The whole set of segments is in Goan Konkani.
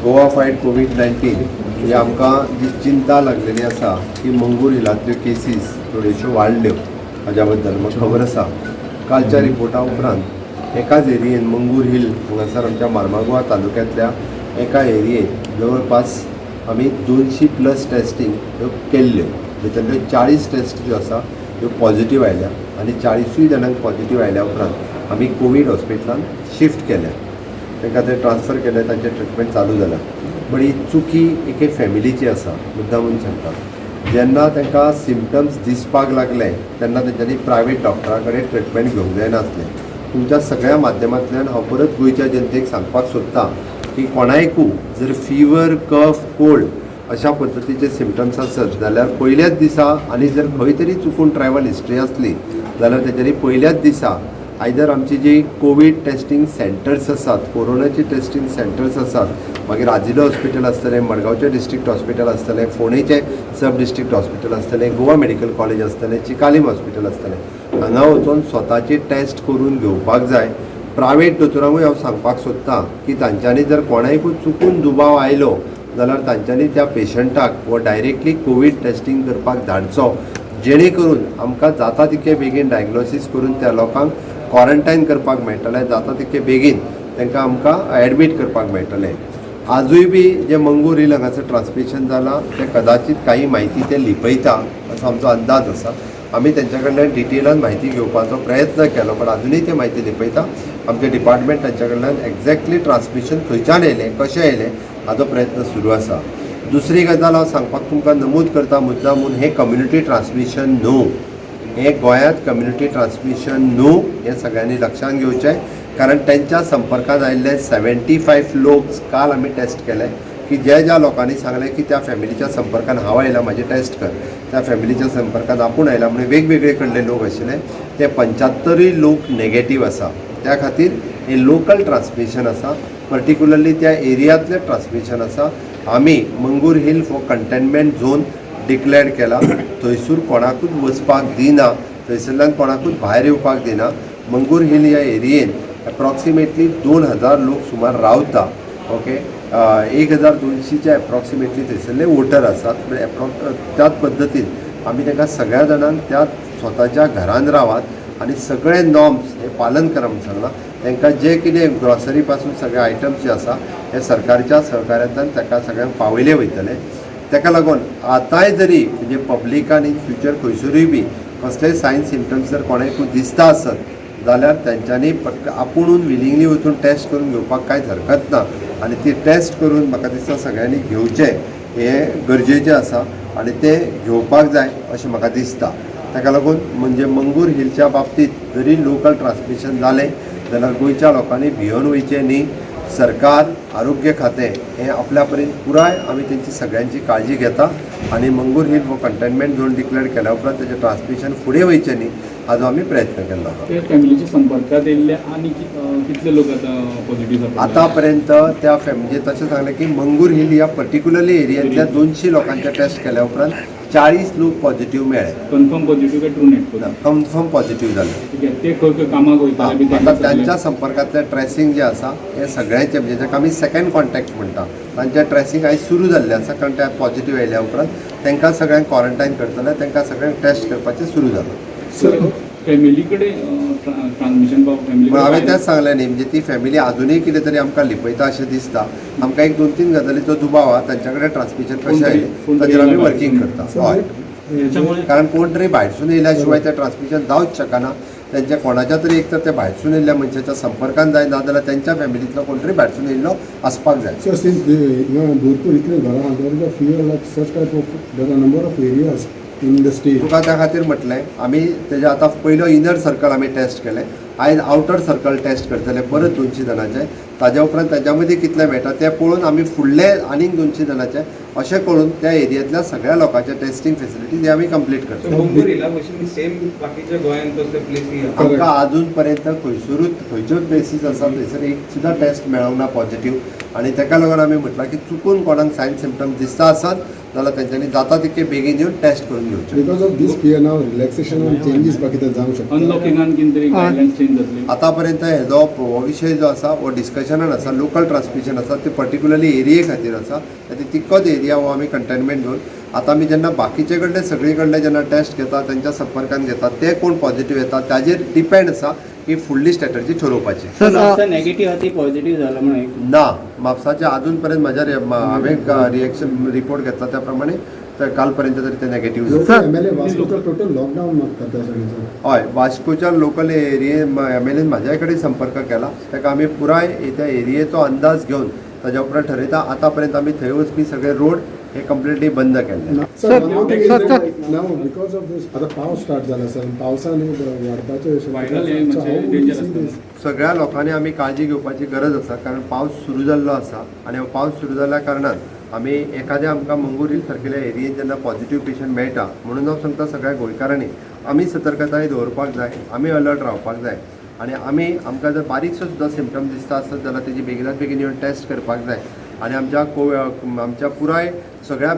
गोवा फायट कोवीड 19 ही आमकां जी चिंता लागलेली आसा की मंगूर हिलांतल्यो केसीस थोड्योश्यो वाडल्यो हाज्या बद्दल म्हाका खबर आसा. कालच्या रिपोर्टा उपरांत एकाच एरियेन, मंगूर हिल हांगासर आमच्या मार्मागोवा तालुक्यांतल्या एका एरियेन जवळपास आमी 200 प्लस टेस्टींग ह्यो केल्ल्यो. भितरल्यो 40 टेस्ट ज्यो आसा ह्यो पॉझिटीव आयल्या आनी 40ूय जाणांक पॉझिटीव आयल्या उपरांत आमी कोवीड हॉस्पिटलान शिफ्ट केल्या. तांकां थंय ट्रान्सफर केलें, तांचें ट्रिटमेंट चालू जालां. बट ही चुकी एके फॅमिलीची आसा. मुद्दामून सांगता, जेन्ना तांकां सिमटम्स दिसपाक लागले तेन्ना तेंच्यांनी प्रायवेट डॉक्टरा कडेन ट्रिटमेंट घेवंक जायनासलें. तुमच्या सगळ्या माध्यमांतल्यान हांव परत गोंयच्या जनतेक सांगपाक सोदतां की कोणायकू जर फिवर, कफ, कोल्ड अशा पद्दतीचे सिमटम्स आसत जाल्यार पयल्याच दिसा आनी जर खंय तरी चुकून ट्रॅवल हिस्ट्री आसली जाल्यार तेच्यांनी पयल्याच दिसा आयदर आमची जी कोवीड टेस्टींग सेंटर्स आसात, कोरोनाची टेस्टींग सेंटर्स आसात, मागीर आजिलो हॉस्पिटल आसतलें, मडगांवचें डिस्ट्रिक्ट हॉस्पिटल आसतलें, फोंडेचें सब डिस्ट्रिक्ट हॉस्पिटल आसतलें, गोवा मेडिकल कॉलेज आसतलें, चिकालीम हॉस्पिटल आसतलें, हांगा वचून स्वताची टेस्ट करून घेवपाक जाय. प्रायवेट दोतोरांकूय हांव सांगपाक सोदतां की तांच्यांनी जर कोणायकूय चुकून दुबाव आयलो जाल्यार तांच्यांनी त्या पेशंटाक हो डायरेक्टली कोवीड टेस्टींग करपाक धाडचो, जेणे करून आमकां जाता तितके बेगीन डायग्नोसीस करून त्या लोकांक क्वॉरंटायन करपाक मेळटलें, जाता तितके बेगीन तांकां आमकां एडमीट करपाक मेळटलें. आजूय बी जे मंगूर हिल हांगासर ट्रान्समिशन जालां तें कदाचीत काही म्हायती ते लिपयता असो आमचो अंदाज आसा. आमी तेंच्या कडल्यान डिटेलान म्हायती घेवपाचो प्रयत्न केलो, पण आजुनूय ते म्हायती लिपयता. आमचें डिपार्टमेंट तांच्या कडल्यान एक्झॅक्टली ट्रान्समिशन खंयच्यान येयलें, कशें येयलें हाजो प्रयत्न सुरू आसा. दुसरी गजाल हांव सांगपाक तुमकां नमूद करता मुद्दामून, हें कम्युनिटी ट्रान्समिशन न्हू. हें गोंयांत कम्युनिटी ट्रान्समिशन न्हू हें सगळ्यांनी लक्षांत घेवचें, कारण तेंच्या संपर्कांत आयिल्ले 75 लोक काल आमी टेस्ट केले की ज्या ज्या लोकांनी सांगलें की त्या फॅमिलीच्या संपर्कांत हांव आयला, म्हाजी टेस्ट कर, त्या फॅमिलीच्या संपर्कांत आपूण आयला म्हणून वेगवेगळे कडले लोक आशिल्ले, ते 75ूय लोक नेगेटीव आसा. त्या खातीर हें लोकल ट्रान्समिशन आसा, पर्टिक्युलरली त्या एरियांतलें ट्रान्समिशन आसा. आमी मंगूर hill for containment zone declare केला. थंयसूर कोणाकूच वचपाक दिना, थंयसरल्यान कोणाकूच भायर येवपाक दिना. मंगूर हिल ह्या एरियेन एप्रॉक्सिमेटली 2000 लोक सुमार रावता. ओके, 1200च्या एप्रॉक्सिमेटली थंयसरले वोटर आसात. म्हणजे त्याच पद्दतीन आमी तांकां सगळ्या जाणांक त्या स्वताच्या घरान रावात आनी सगळे नॉर्म्स हे पालन करा म्हूण सांगलां. तांकां जे कितें ग्रॉसरी पासून सगळे आयटम्स जे आसा हे सरकारच्या सहकार्यांतल्यान ताका सगळ्यांक पावयले वयतले. ताका लागून आतांय जरी म्हणजे पब्लिकान इन फ्युचर खंयसरूय बी कसलेय सायन सिमटम्स जर कोणाकूय दिसता आसत जाल्यार तेंच्यांनी पट्ट आपुणून विलिंगली वचून टेस्ट करून घेवपाक कांयच हरकत ना आनी ती टेस्ट करून म्हाका दिसता सगळ्यांनी घेवचें हें गरजेचें आसा आनी तें घेवपाक जाय अशें म्हाका दिसता. ताका लागून म्हणजे मंगूर हिलच्या बाबतींत जरी लोकल ट्रान्समिशन जालें जाल्यार गोंयच्या लोकांनी भियोन वयचें न्ही. सरकार, आरोग्य खातें हें आपल्या परीन पुराय आमी तेंची सगळ्यांची काळजी घेता आनी मंगूर हिल हो कंटेनमेंट झोन डिक्लेअर केल्या उपरांत तेजें ट्रान्समिशन फुडें वयचें न्ही हाजो आमी प्रयत्न केल्लो आसा. ते फॅमिलीच्या संपर्कात येयल्ले आनी कितले लोक आतां पॉझिटिव्ह सापडले? आतापर्यंत त्या फॅमिली तशें सांगलें की मंगूर हिल ह्या पर्टिक्युलरली एरियांतल्या 200 लोकांचे टेस्ट केल्या उपरांत 40 लोक पॉझिटिव्ह मेळ्ळे. कन्फर्म पॉझिटिव्ह काय ट्रू नेट? कन्फर्म पॉझिटिव्ह जाले. ठीक आहे. ते खंय खंय कामाक वयताले बी आता तांकां सगळें? त्यांच्या संपर्कांतलें ट्रेसिंग जें आसा हें सगळ्यांचें, म्हणजे जाका आमी सेकंड कॉन्टॅक्ट म्हणटा, तांचें ट्रेसिंग आयज सुरू जाल्लें आसा, कारण ते पॉझिटिव्ह आयल्या उपरांत तांकां सगळ्यांक क्वॉरंटायन करतले, तांकां सगळ्यांक टेस्ट करपाचें सुरू जालां. फॅमिली कडेन ट्रान्समिशन फॅमिली? पूण हांवें तेंच सांगलें न्ही, म्हणजे ती फॅमिली आजुनूय कितें तरी आमकां लिपयता अशें दिसता. आमकां एक दोन तीन गजालीचो दुबाव आहा. तांच्या कडेन ट्रान्समिशन कशें आयलें ताचेर आमी वर्कींग करता. हय, कारण कोण तरी भायरसून येयल्या शिवाय तें ट्रान्समिशन जावंच शकना. तेंच्या कोणाच्या तरी एक तर ते भायरसून येयल्ल्या मनशाच्या संपर्कान जाय, नाजाल्यार त्यांच्या फॅमिलींतलो कोण तरी भायरसून येयल्लो आसपाक जाय. So since they, भरपूर इतले घरां, there is a fear like such type of, there are number of areas in the state. तुका त्या खातीर म्हटलें, आमी तेजे आतां पयलो इनर सर्कल आमी टेस्ट केलें, आयज आउटर सर्कल टेस्ट करतले परत 200 जाणांचे. ताज्या उपरांत ताच्या मदीं कितले मेळटा तें पळोवन आमी फुडले आनीक 200 जाणांचे अशें करून त्या एरियांतल्या सगळ्या लोकांचे टेस्टिंग फेसिलिटीज हे आमी कंप्लीट करता. मंगूर हिला भशेन सेम बाकीच्या गोंयांत तसले प्लेसी आमकां अजून पर्यंत खंयसरूच खंयच्योच प्लेसीस आसा थंयसर एक सुद्दां टेस्ट मेळोंक ना पॉझिटीव आनी ताका लागून आमी म्हटलां की चुकून कोणाक सायन सिमटम्स दिसता आसत जाल्यार तेंच्यांनी जाता तितके बेगीन येवन टेस्ट करून घेवचें. Because of this fear now relaxation and changes बाकी कितें जावंक शकता. अनलॉकिंगान कितें तरी गायडलायन्स चेंज जातली. आतापर्यंत हेजो हो विशय जो आसा हो डिस्कशनान आसा. लोकल ट्रान्समिशन आसा ते पर्टिक्युलरली एरिये खातीर आसा. ती तितकोच एरिया हो आमी कंटेनमेंट झोन. आतां आमी जेन्ना बाकीचे कडले सगळे कडले जेन्ना टेस्ट घेता, तेंच्या संपर्कान घेता, ते कोण पॉझिटीव येता ताजेर डिपेंड आसा की फुडली स्ट्रॅटर्जी ठरोवपाची. सर, नेगेटिव्ह हा ती पॉझिटिव्ह झालं म्हणून एक. ना, म्हापसाचे अजून पर्यंत म्हाज्या हांवें रिएक्शन रिपोर्ट घेतला त्या प्रमाणे तर काल पर्यंत तरी ते नेगेटीव. लोकल एमएलए वास्कोचो टोटल लॉकडाऊन मागता त्या सायडीचो. हय, वास्कोच्या लोकल एरिये एम एल एन म्हाज्या कडेन संपर्क केला. ताका आमी पुराय त्या एरियेचो अंदाज घेवन ताज्या उपरांत ठरयता. आतां पर्यंत आमी थंय वचपी सगळे रोड हे कंप्लिटली बंद केल्ले. Sir, one more thing is that now because of this, आता पावस स्टार्ट जाला सर, पावसान वाडपाचे. Viral हे म्हणजे danger आसता. सगळ्या लोकांनी आमी काळजी घेवपाची गरज आसा, कारण पावस सुरू जाल्लो आसा आनी हो पावस सुरू जाल्ल्या कारणान आमी एखाद्या आमकां मंगूर हिल सारकेल्या एरियेन जेन्ना पॉझिटीव पेशंट मेळटा, म्हणून हांव सांगता सगळ्या गोंयकारांनी आमी सतर्कताय दवरपाक जाय, आमी अलर्ट रावपाक जाय आनी आमी आमकां जर बारीकसो सुद्दां सिमटम दिसता आसत जाल्यार तेजी बेगिनात बेगीन येवन टेस्ट करपाक जाय. आनी आमच्या आमच्या पुराय सगळ्या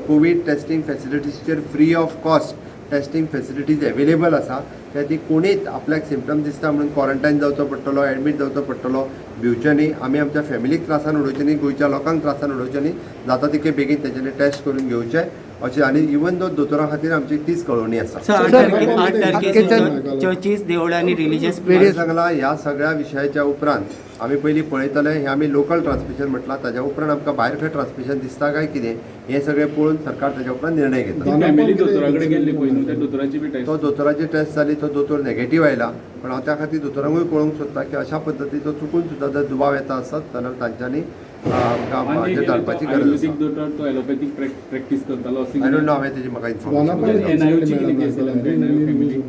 कोवीड टेस्टिंग फेसिलिटीजचेर free of cost testing facilities available आसा. त्या ती कोणीच आपल्याक सिमटम दिसता म्हणून क्वॉरंटायन जावचो पडटलो, एडमीट जावचो पडटलो, भिवचें न्ही. आमी आमच्या फॅमिलीक त्रासान उडोवचें न्ही, गोंयच्या लोकांक त्रासान उडोवचें न्ही. जाता तितके बेगीन तेंच्यांनी टेस्ट करून घेवचें अशें. आनी इवन दो दोतोरा खातीर आमची तीच कळोवणी आसा. सर, 8 तारखेसून चर्चीस, देवळां आनी रिलिजियस हांवें सांगलां, ह्या सगळ्या विशयाच्या उपरांत आमी पयलीं पळयतले. हें आमी लोकल ट्रान्समिशन म्हटलां, ताज्या उपरांत आमकां भायर खंय ट्रान्समिशन दिसता काय कितें हें सगळें पळोवन सरकार ताज्या उपरांत निर्णय घेता. फॅमिली दोतोरा कडेन गेल्ली पळय न्हू, त्या दोतोराची बी टेस्ट तो दोतोराची टेस्ट जाली, तो दोतोर नेगेटीव आयला. पण हांव त्या खातीर दोतोरांकूय पळोवंक सोदता की अशा पद्दतीचो चुकून सुद्दां जर दुबाव येता आसत जाल्यार तांच्यांनी आमकां आनी हाजेर धाडपाची गरज आयुर्वेदीक आसा. दोतोर तो एलोपॅथीक प्रॅक्टीस करतालो अशें I don't know, हांवें तेजी म्हाका इन्फॉर्मेशन NIO ची कितें केस जाल्या आमकां, NIO family?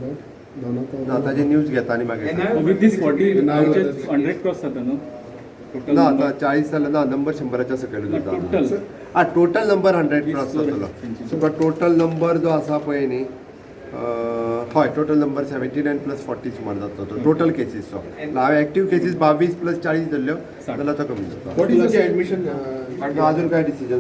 ना, ताजी न्यूज घेता आनी मागीर सांगता. विथ these 40 NIO 100 cross जाता न्हू टोटल? ना, आतां 40 जाल्यार ना, नंबर 100च्या सकयल जाता. टोटल आ टोटल नंबर 100 क्रॉस जातलो तुका. टोटल नंबर जो आसा पळय न्ही, हय, टोटल नंबर 79 प्लस 40 सुमार जातलो तो टोटल केसीसचो. हांवें एक्टीव केसीस 22 प्लस 40 धरल्यो जाल्यार तो कमी जाता. What is admission? अजून काय डिसिजन?